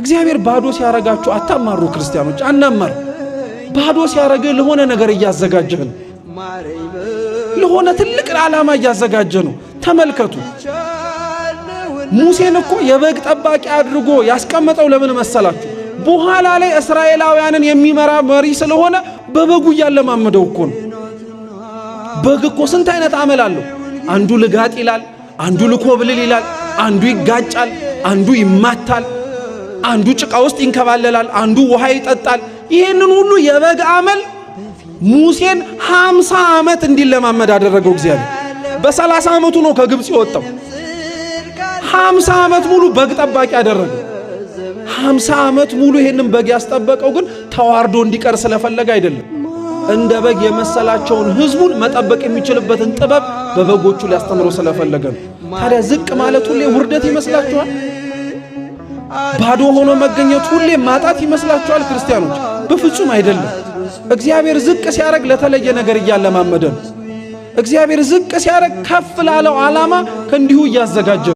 እግዚአብሔር ባዶ ሲያረጋችሁ አታማሩ። ክርስቲያኖች አናማር። ባዶ ሲያረግህ ለሆነ ነገር እያዘጋጀህ ነው። ለሆነ ትልቅ ዓላማ እያዘጋጀ ነው። ተመልከቱ፣ ሙሴን እኮ የበግ ጠባቂ አድርጎ ያስቀመጠው ለምን መሰላችሁ? በኋላ ላይ እስራኤላውያንን የሚመራ መሪ ስለሆነ በበጉ እያለማመደው እኮ ነው። በግ እኮ ስንት አይነት አመል አለው። አንዱ ልጋጥ ይላል፣ አንዱ ልኮብልል ይላል፣ አንዱ ይጋጫል፣ አንዱ ይማታል፣ አንዱ ጭቃ ውስጥ ይንከባለላል፣ አንዱ ውሃ ይጠጣል። ይህንን ሁሉ የበግ አመል ሙሴን 50 ዓመት እንዲለማመድ አደረገው እግዚአብሔር። በ30 ዓመቱ ነው ከግብፅ የወጣው። 50 ዓመት ሙሉ በግ ጠባቂ አደረገው። 50 ዓመት ሙሉ ይሄንን በግ ያስጠበቀው ግን ተዋርዶ እንዲቀር ስለፈለገ አይደለም። እንደ በግ የመሰላቸውን ሕዝቡን መጠበቅ የሚችልበትን ጥበብ በበጎቹ ሊያስተምረው ስለፈለገ ነው። ታዲያ ዝቅ ማለት ሁሌ ውርደት ይመስላችኋል? ባዶ ሆኖ መገኘት ሁሌ ማጣት ይመስላችኋል? ክርስቲያኖች፣ በፍጹም አይደለም። እግዚአብሔር ዝቅ ሲያደርግ ለተለየ ነገር እያለማመደ ነው። እግዚአብሔር ዝቅ ሲያደርግ ከፍ ላለው ዓላማ ከእንዲሁ እያዘጋጀ